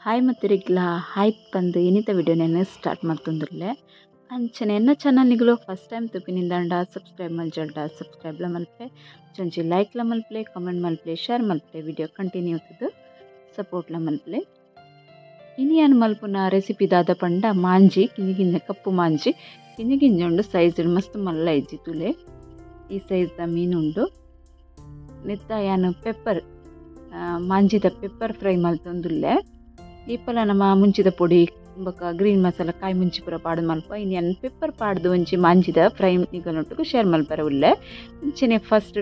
Hi ಮತ್ತಿರಿಗ್ಲ hi ಬಂದು ಇನ್ನಿತ ವಿಡಿಯೋನ start ಮಾಡ್ತಂದಿರಲೆ ಅಂಚನೆ ಎನ್ನ ಚಾನಲ್ನಿಗಳು ಫಸ್ಟ್ ಟೈಮ್ ತುಪ್ಪಿನಿಂದಂಡ ಸಬ್ಸ್ಕ್ರೈಬ್ ಮಲ್ಜಲ್ಡ ಸಬ್ಸ್ಕ್ರೈಬ್ಲ ಮಲ್ಪೆ ಚೊಂಚಿ ಲೈಕ್ಲ ಮಲ್ಪಲೆ ಕಮೆಂಟ್ ಮಲ್ಪಲೆ ಶೇರ್ ಮಲ್ಪಲೆ ವಿಡಿಯೋ ಕಂಟಿನ್ಯೂ ಆತದು ಸಪೋರ್ಟ್ಲ ಮಲ್ಪಲೆ. ಇನಿಯನ್ ಮಲ್ಪುನ ರೆಸಿಪಿ ದಾದ ಪಂಡ ಮಾಂಜಿ ಕಿಂಜಿ ಕಪ್ಪು ಮಾಂಜಿ ಕಿಂಜಿ ಗಿಂಜೆ ಉಂಡು ಸೈಜ್ ಮಸ್ತ್ ಮಲ್ಲ ಇಜ್ಜಿ ತುಲೆ ಈ ಸೈಜ್ದ ಮೀನುಂಡು. ನೆತ್ತ ಯಾನು ಪೆಪ್ಪರ್ ಮಾಂಜಿದ ಪೆಪ್ಪರ್ ಫ್ರೈ ಮಲ್ತೊಂದುಲ್ಲೆ. ಈಪಲ ನಮ್ಮ ಮುಂಚಿದ ಪೊಡಿ ಬೊಕ್ಕ ಗ್ರೀನ್ ಮಸಾಲ ಕಾಯಿ ಮುಂಚಿ ಪೂರ ಪಾಡ್ದು ಮಲ್ಪ ಇನ್ನು ಪೆಪ್ಪರ್ ಪಾಡ್ದು ಒಂಜಿ ಮಾಂಜಿದ ಫ್ರೈ ನಿಗಲೊಟ್ಟುಗು ಶೇರ್ ಮಲ್ಪರ ಉಲ್ಲೆ. ಮುಂಚೆನೆ ಫಸ್ಟ್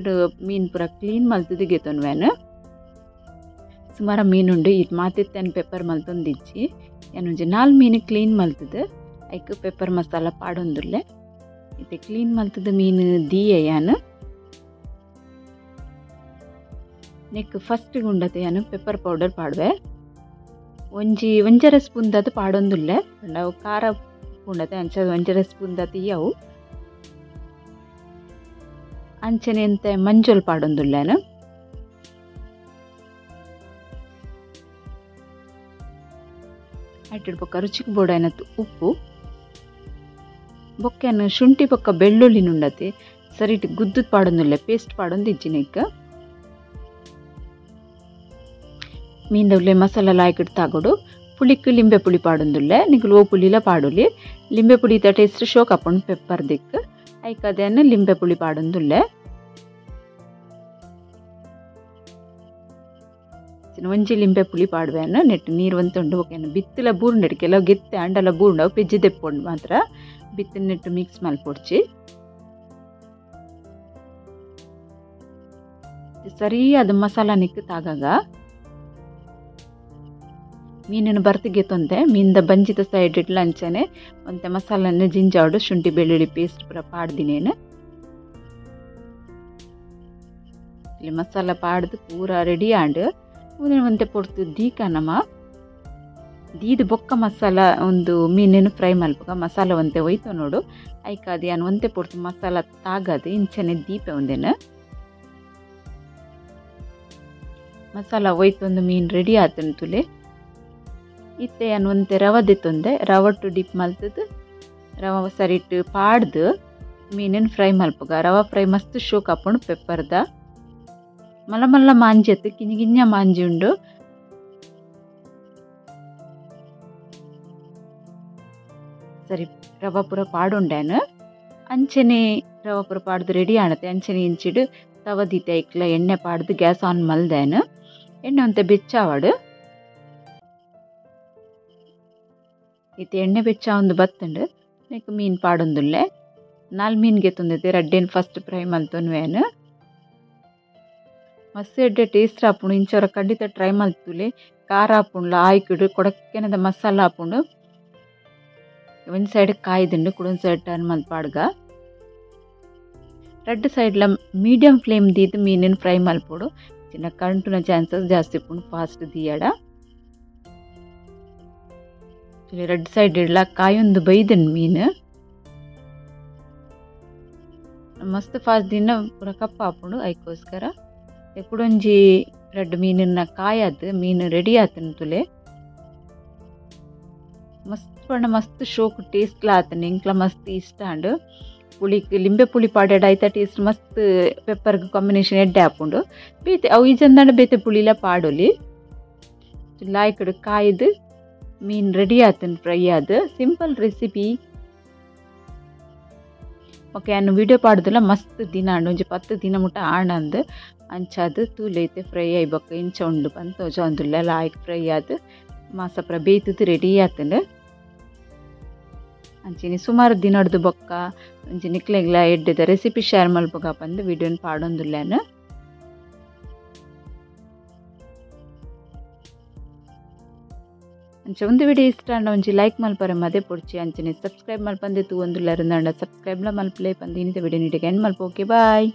ಮೀನು ಪೂರ ಕ್ಲೀನ್ ಮಲ್ತದು ಗೆತೊನ್ವೇನು ಸುಮಾರು ಮೀನುಂಡು ಇದು ಮಾತಿತ್ತೇನು ಪೆಪ್ಪರ್ ಮಲ್ತೊಂದಿಜ್ಜಿ ಒಂಜಿ 4 ಮೀನು ಕ್ಲೀನ್ ಮಲ್ತದು ಐಕ್ ಪೆಪ್ಪರ್ ಮಸಾಲ ಪಾಡೊಂದುಲ್ಲೆ. ಇತ್ತೆ ಕ್ಲೀನ್ ಮಲ್ತದು ಮೀನು ದೀಯೆ ಯಾನು ನೆಕ್ ಫಸ್ಟ್ ಗುಂಡತೆ ಯಾನು ಪೆಪ್ಪರ್ ಪೌಡರ್ ಪಾಡುವೆ ಒಂಜಿ 1.5 ಸ್ಪೂನ್ ದಾತು ಪಾಡೊಂದುಲ್ಲೆ ಅವು ಖಾರ ಉಂಡತೆ ಅಂಚ 1.5 ಸ್ಪೂನ್ ದಾತು ಇಯವು ಅಂಚನೆ ಎಂತೆ ಮಂಜೊಲ್ ಪಾಡೊಂದುಲ್ಲೇನು. ಅಟ್ಟಿಡ್ ಬೊಕ್ಕ ರುಚಿಗೆ ಬೋಡಾಯ್ನತ್ತು ಉಪ್ಪು ಬೊಕ್ಕೆನು ಶುಂಠಿ ಬೊಕ್ಕ ಬೆಳ್ಳುಳ್ಳಿ ನುಂಡತೆ ಸರಿಟ್ ಗುದ್ದುದ್ ಪಾಡೊಂದುಲ್ಲೆ ಪೇಸ್ಟ್ ಪಾಡೊಂದು ಇಜ್ಜಿನೆಕ್ ಮೀಂದವ್ಲೆ ಮಸಾಲ ಲಾಯ್ಕಿಟ್ಟು ತಾಗೋಡು. ಪುಳಿಕ್ ಲಿಂಬೆ ಪುಳಿ ಪಾಡೊಂದುಲ್ಲೆ ನಿಗುಲು ಓ ಪುಳಿಲ ಪಾಡೊಲಿ ಲಿಂಬೆ ಪುಳಿತ ಟೇಸ್ಟ್ ಶೋಕ್ ಆಪುಂಡು ಪೆಪ್ಪರ್ ದಿಕ್ ಐಕ್ ಅದೇನು ಲಿಂಬೆ ಪುಳಿ ಪಾಡೊಂದುಲ್ಲೆ. ಒಂಜಿ ಲಿಂಬೆ ಪುಳಿ ಪಾಡುವೆನು ನೆಟ್ ನೀರು ಒಂತುಂಡು ಓಕೆನು ಬಿತ್ತಲ ಬೂರ್ಂಡು ಕೆಲವು ಗೆತ್ತೆ ಅಂಡಲ ಬೂರ್ಂಡು ಅವು ಪೆಜ್ಜಿ ದೆಪ್ಪುಂಡು ಮಾತ್ರ ಬಿತ್ತಿನ ನೆಟ್ಟು ಮಿಕ್ಸ್ ಮಲ್ಪೊಡ್ಚಿ ಸರಿಯಾದ ಮಸಾಲ ನಿಕ್ಕು ತಾಗಾಗ. ಮೀನನ್ನು ಬರ್ತಿಗೆ ತೊಂದೆ ಮೀನ್ದ ಬಂಜಿತ ಸೈಡ್ ಇಟ್ಲ ಅಂಚನೆ ಒಂತೆ ಮಸಾಲನ್ನು ಜಿಂಜಾಡು ಶುಂಠಿ ಬೆಳ್ಳುಳ್ಳಿ ಪೇಸ್ಟ್ ಪೂರ ಪಾಡ್ದಿನೇನು. ಇಲ್ಲಿ ಮಸಾಲ ಪಾಡ್ದು ಪೂರ ರೆಡಿ ಆಂಡ್ ಒಂತೆ ಪೊರ್ತು ದೀಕ ನಮ ದೀದ ಬೊಕ್ಕ ಮಸಾಲ ಒಂದು ಮೀನೇನು ಫ್ರೈ ಮಲ್ಪಗ ಮಸಾಲ ಒಂತೆ ಒಯ್ತು ನೋಡು ಐಕಾದ ಯಾನು ಒಂತೆ ಪೊರ್ತು ಮಸಾಲ ತಾಗದು ಇಂಚನೆ ದೀಪೆ ಒಂದೇನು ಮಸಾಲ ಒಯ್ತೊಂದು ಮೀನು ರೆಡಿ ಆತನು ತುಲೆ. ಇತ್ತೆ ಯಾನು ಒಂತೆ ರವೆ ದೆತ್ತೊಂದೆ ರವಟ್ಟು ಡಿಪ್ ಮಲ್ತದು ರವೆ ಸರಿಟ್ಟು ಪಾಡ್ದು ಮೀನನ್ನು ಫ್ರೈ ಮಲ್ಪಗ ರವೆ ಫ್ರೈ ಮಸ್ತ್ ಶೋಕ್ ಆಪುಂಡು ಪೆಪ್ಪರ್ದ ಮಲ್ಲ ಮಲ್ಲ ಮಾಂಜಿ ಅತ್ತು ಕಿಂಜಿ ಗಿಂಜ ಮಾಂಜಿ ಉಂಡು. ಸರಿ ರವೆ ಪೂರ ಪಾಡುಂಡೇನು ಅಂಚನೆ ರವೆ ಪೂರ ಪಾಡ್ದು ರೆಡಿ ಆಣತೆ ಅಂಚನೆ ಇಂಚಿಡು ತವ ದೀತೆ ಐಕ್ಲ ಎಣ್ಣೆ ಪಾಡ್ದು ಗ್ಯಾಸ್ ಆನ್ ಮಲ್ದೇನು ಎಣ್ಣೆ ಒಂತೆ ಬೆಚ್ಚಾವಡು. ಇತ್ತೆ ಎಣ್ಣೆ ಬೆಚ್ಚ ಒಂದು ಬತ್ತುಂಡು ನೆಕ್ ಮೀನು ಪಾಡೊಂದುಲ್ಲೆ 4 ಮೀನು ಗೆತ್ತೊಂದೈತೆ ರಡ್ಡೇನು ಫಸ್ಟ್ ಫ್ರೈ ಮಲ್ತೊನ್ವೇನು ಮಸ್ತ್ ಎಡ್ಡೆ ಟೇಸ್ಟ್ ಆಪುಂಡು ಇಂಚವರ ಖಂಡಿತ ಟ್ರೈ ಮಲ್ತುಲೆ. ಖಾರ ಆಪುಂಡ್ಲ ಆಯ್ಕಿಡು ಕೊಡಕ್ಕೆನದ ಮಸಾಲ ಆಪುಂಡು. ಒಂದು ಸೈಡ್ ಕಾಯ್ದುಂಡು ಕುಡೊಂದು ಸೈಡ್ ಟರ್ನ್ ಮಲ್ಪಾಡ್ಗ ರಡ್ಡು ಸೈಡ್ಲ ಮೀಡಿಯಂ ಫ್ಲೇಮ್ ದೀದು ಮೀನನ್ನು ಫ್ರೈ ಮಲ್ಪೊಡು ಚಿನ್ನ ಕರೆಂಟುನ ಚಾನ್ಸಸ್ ಜಾಸ್ತಿ ಉಪ್ಪುಂಡು ಫಾಸ್ಟ್ ದೀಯಡ. ರಡ್ಡು ಸೈಡ್ ಇಡ್ಲ ಕಾಯೊಂದು ಬೈದನ್ ಮೀನು ಮಸ್ತ್ ಫಾಸ್ಟ್ ದಿನ ಪೂರ ಕಪ್ಪ ಆಪುಂಡು ಐಕೋಸ್ಕರ ಕುಡೊಂಜಿ ರಡ್ಡು ಮೀನನ್ನ ಕಾಯದು ಮೀನು ರೆಡಿ ಆತನ ತುಲೆ ಮಸ್ತ್ ಪಂಡ ಮಸ್ತ್ ಶೋಕ್ ಟೇಸ್ಟ್ಲ ಆತನ ಎಂಕ್ಲ ಮಸ್ತ್ ಇಷ್ಟ ಅಂಡು. ಪುಳಿಕ್ ಲಿಂಬೆ ಪುಳಿ ಪಾಡ್ಯಾಡ ಐತ ಟೇಸ್ಟ್ ಮಸ್ತ್ ಪೆಪ್ಪರ್ಗ್ ಕಾಂಬಿನೇಷನ್ ಎಡ್ಡೆ ಆಪುಂಡು ಬೇತೆ ಅವು ಈ ಜಂದಾಂಡ ಬೇತೆ ಪುಳಿಲ ಪಾಡೊಲಿ ಲಾಯ್ಕಡು ಕಾಯ್ದು ಮೀನು ರೆಡಿ ಆತನ ಫ್ರೈ ಆದ simple recipe. Okay ಯಾನು ವಿಡಿಯೋ ಪಾಡುದಿಲ್ಲ ಮಸ್ತ್ ದಿನ ಅಂಡು ಒಂಜಿ 10 ದಿನ ಮುಟ್ಟ ಆಣಂದು ಅಂಚಾದು ತೂಲೈತೆ ಫ್ರೈ ಆಯ್ಬೊಕ್ಕ ಇಂಚ ಉಂಡು ಪಂದ್ ತೋಜೊಂದುಲ್ಲೆ ಲಾಯ್ಕ್ ಫ್ರೈ ಆದ್ ಮಾಸಪುರ ಬೇಯ್ತದು ರೆಡಿ ಆತಂಡು. ಅಂಚಿನಿ ಸುಮಾರು ದಿನಡ್ದು ಬೊಕ್ಕ ಒಂಜಿ ನಿಕ್ಲೆಗ್ಲ ಎಡ್ಡೆದ ರೆಸಿಪಿ ಶೇರ್ ಮಲ್ಪುಗ ಪಂದ್ ವಿಡಿಯೋನ್ ಪಾಡೊಂದುಲ್ಲೇನು. ಅಂಚ ಒಂದು ವಿಡಿಯೋ ಇಷ್ಟ ಅಂಡ ಒಂಜಿ ಲೈಕ್ ಮಲ್ಪರೆ ಮದೆ ಪೊಡ್ಚಿ ಅಂಚನೆ ಸಬ್ಸ್ಕ್ರೈಬ್ ಮಲ್ಪಂದೆ ತೂವೊಂದುಲ್ಲೆರ್ ಅಂಡ ಸಬ್ಸ್ಕ್ರೈಬ್ಲ ಮಲ್ಪಲೆ ಪಂದ್ ಇನ್ನಿತ ವಿಡಿಯೋ ನೀಟಿಗೆ ಎಂಡ್ ಮಲ್ಪ. Okay bye.